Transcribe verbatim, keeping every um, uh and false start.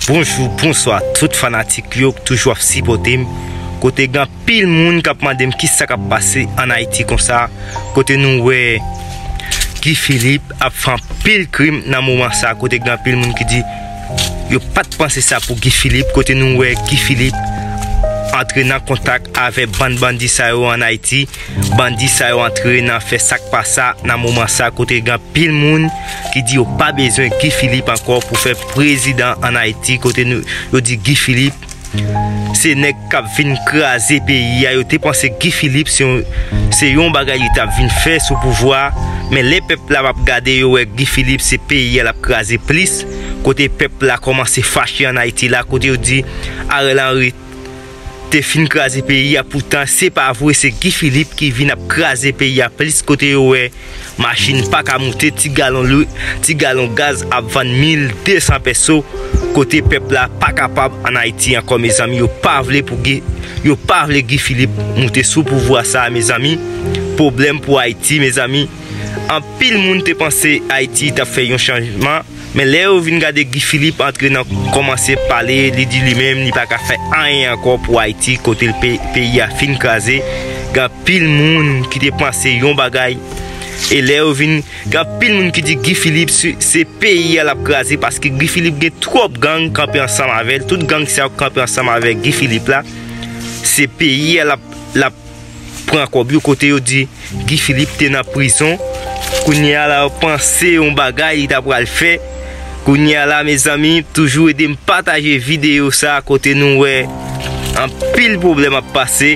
Bonjou, bonswa tout fanatik yo k toujou ap sipòte m. Kote gen anpil moun k ap mande m kisa k ap pase ann Ayiti konsa. Kote nou wè Guy Philippe ap fè anpil krim nan moman sa. Kote gen anpil moun ki di yo pa t panse sa pou Guy Philippe. Kote nou wè Guy Philippe antre nan kontak avèk bann bandi sa yo ann Ayiti. Bandi sa yo antre nan fè sa k pa sa nan moman sa. Kote gen anpil moun ki di yo pa bezwen Guy Philippe ankò pou fè prezidan ann Ayiti. Kote nou, yo di Guy Philippe se nèg k ap vin kraze peyi a. Yo te panse Guy Philippe se yon, se yon bagay li t ap vin fè sou pouvwa. Men lè pèp la p ap gade, yo wè Guy Philippe se peyi a l ap kraze plis. Kote pèp la kòmanse fache ann Ayiti la, kote yo di Ariel Henry te fin kraze peyi a, poutan se pa vre, se Guy Philippe ki vin ap kraze peyi a plis. Kote yo wè machin pa ka moute, ti galon lwi, ti galon gaz ap vann mil de san pèso. Kote pèp la pa kapab ann Ayiti ankò, mezanmi. Yo pa vle pou Guy, yo pa vle Guy Philippe moute sou pouvwa sa, mezanmi. Pwoblèm pou Ayiti, mezanmi. Anpil moun te panse Ayiti t ap fè yon chanjman, men lè yo vin gade Guy Philippe antre nan kòmanse pale, li di li menm li pa ka fè anyen ankò pou Ayiti, kote l pe-, peyi a fin kraze. Gen anpil moun ki te panse yon bagay, e lè yo vin, gen anpil moun ki di Guy Philippe se, se peyi a l ap kraze, paske Guy Philippe gen twòp gang kanpe ansanm avè l. Tout gang sa yo k kanpe ansanm avè Guy Philippe la, se peyi a l ap, l ap pran kòb yo. Kote yo di Guy Philippe te nan prizon. Kounye a la, yo panse yon bagay li ta pral fè. Kounye a la, mezanmi, toujou ede m pataje videyo sa, kote nou wè anpil pwoblèm ap pase.